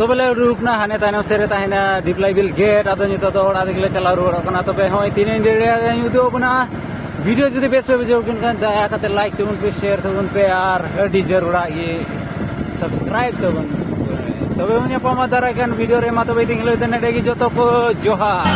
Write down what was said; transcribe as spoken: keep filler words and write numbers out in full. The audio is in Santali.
ᱛᱚᱵᱮ ᱞᱮ ᱩᱰᱩᱠ ᱮᱱᱟ ᱦᱟᱱᱮ ᱛᱟᱭᱱᱚᱢ ᱥᱮᱫ ᱨᱮ ᱛᱟᱦᱮᱱᱟ ᱰᱤᱯᱞᱟᱭ ᱵᱤᱞ ᱜᱮᱴ᱾ ᱟᱫᱚ ᱱᱤᱛᱚᱜ ᱫᱚ ᱚᱲᱟᱜ ᱨᱮᱜᱮ ᱞᱮ ᱪᱟᱞᱟᱣ ᱨᱩᱣᱟᱹᱲᱚᱜ ᱠᱟᱱᱟ᱾ ᱛᱚᱵᱮ ᱦᱚᱸᱜᱼᱚᱭ ᱛᱤᱱᱟᱹᱜ ᱤᱧ ᱫᱟᱲᱮᱭᱟᱜᱼᱟ ᱩᱫᱩᱜ ᱟᱵᱚᱱᱟ᱾ ᱵᱷᱤᱰᱤᱭᱳ ᱡᱩᱫᱤ ᱵᱮᱥ ᱯᱮ ᱵᱩᱡᱷᱟᱹᱣ ᱠᱮᱫ ᱠᱷᱟᱱ ᱫᱟᱭᱟ ᱠᱟᱛᱮ ᱞᱟᱭᱤᱠ ᱛᱟᱵᱚᱱ ᱯᱮ, ᱥᱮᱭᱟᱨ ᱛᱟᱵᱚᱱ ᱯᱮ ᱟᱨ ᱟᱹᱰᱤ ᱡᱟᱹᱨᱩᱲᱟᱜ ᱜᱮ ᱥᱟᱵᱥᱠᱨᱟᱭᱤᱵ ᱛᱟᱵᱚᱱ ᱯᱮ᱾ ᱛᱚᱵᱮ ᱵᱚᱱ ᱧᱟᱯᱟᱢᱟ ᱫᱟᱨᱟᱭ ᱠᱟᱱ ᱵᱷᱤᱰᱤᱭᱳ ᱨᱮ᱾ ᱢᱟ ᱛᱚᱵᱮ ᱛᱮᱦᱮᱧ ᱦᱤᱞᱳᱜ ᱫᱚ ᱱᱚᱰᱮ ᱜᱮ ᱡᱚᱛᱚ ᱠᱚ ᱡᱚᱦᱟᱨ᱾